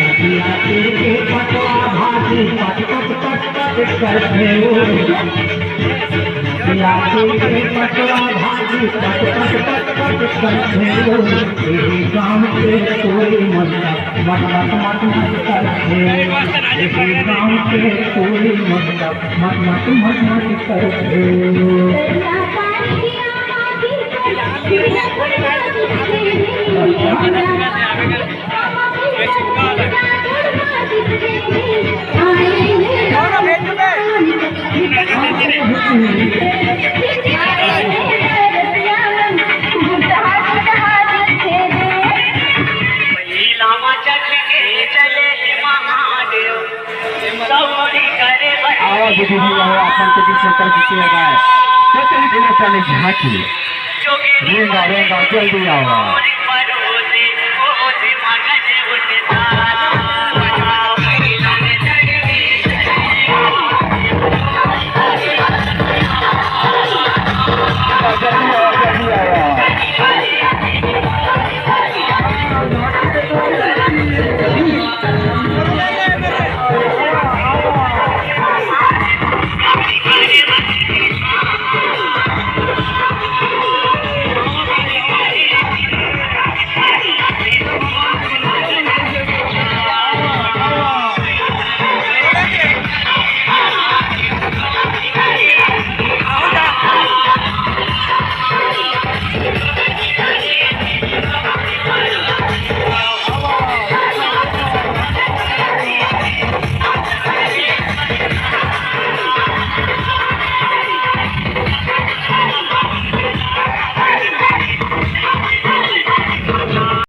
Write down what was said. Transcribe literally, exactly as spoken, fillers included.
नदिया तीर के पटवा भाजी पट पट पट पट करथे। नदिया तीर के पटवा भाजी पट पट पट पट करथे। एही गाँव के टूरी मन मत मत मत मत करथे। एही गाँव के टूरी मन मत मत मत मत करथे। आवा दीदी जी, आवा, आप मन के बीच में कर दीजिए गाय। तो चलिए बिना चले झांकी। रेंगा, रेंगा, जल्दी आवा।